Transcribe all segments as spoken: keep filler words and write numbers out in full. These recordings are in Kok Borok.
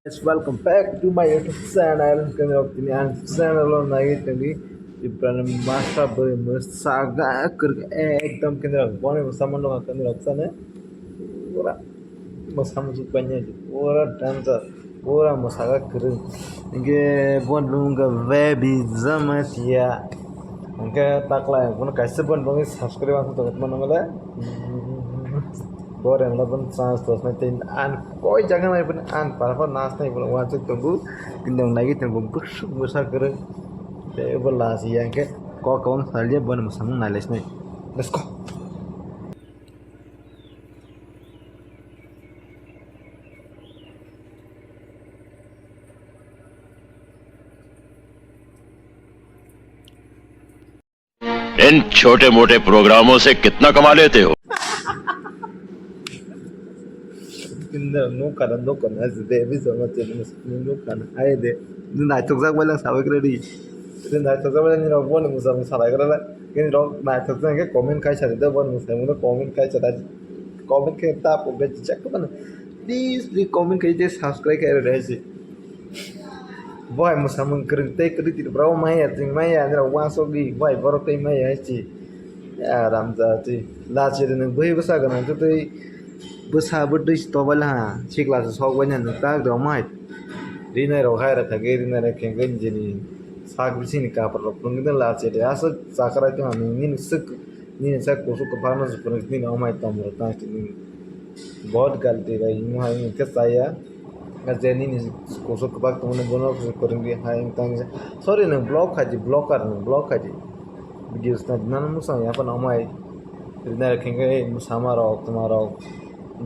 Guys, welcome back to my YouTube channel. Kini rok tini ang channel o nai tini Ibrahim Masa boi musaga kir ekdom kini rok boni musa mano kini rok sane pura musa musu panya pura dancer pura musaga kir. Inge bon lunga baby zamatia. Inge takla yang pun kaisa bon bongi subscribe ang tuh teman teman. Bore mula pun chance tuh nanti an koi jaga nai pun an para para nas nai pun wansuk tunggu. Tindong nagi tunggu busuk busa kere. Te bola si yang ke kok kong salje bon musa mung nai les nai. Let's go. इन छोटे मोटे प्रोग्रामों से कितना कमा लेते हो? Kinda no kana no kana de bi sama te no kana ai de. Ni nai tok jak bala sabai kre di. Ni nai tok jak bala ni rok bon musa musa lai kre la. Ni rok nai tok jak ke comment kai sa de bon musa musa comment kai sa da. Comment ke ta po be check ko na. Please please comment kai de subscribe kai re si. Boy musa mun kre te kre ti bro maya ting maya ni rok wan sok di boy boro te maya si. Ya ramjati. Lachi de nang bui basa kana tu tei bwsa bwtwi tobal ha sikla se sok bai nang tak rok mai rinai rok hai rok thagi rinai rok khe ngai jini sak bising ni kapar rok phung de lachi de asa chakrai to ani nini sik nini sak kusuk kwbangma se phung nini omai tom rok tang nini bahut galti bai mo hai ni khe chaya je nini kusuk kwbak tongmani bono kwrwngwi hai tang sorry nang block khaji blocker nang block khaji. Video sna nang musa ya pa nang mai. Rinai rok khe khe sama rok tuma rok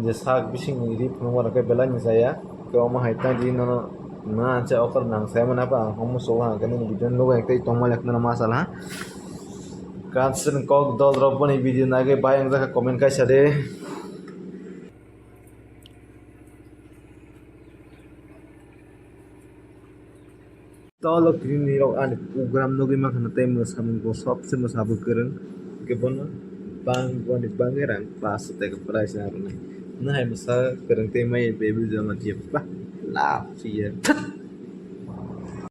je sak bising ni ri phunukma rok khe belai ni chaya. Khe omo hai tang di nono na anse okor nang sai mana pa ang homo so ha khe nini video nugo ektai tongma lek nang ma sala. Kansin kok dol rok boni video nage bai ang jaka comment kai sa de. Tolo krini rok ani program nugwi mankha tei mwsamung bo sobse mwsa bo kwrwng. Hwnkhe bono bang boni bagwi rang pash tei prize rwnai. Nwhai mwsa kwrwng tei maya baby joma tiyapha. Love siya.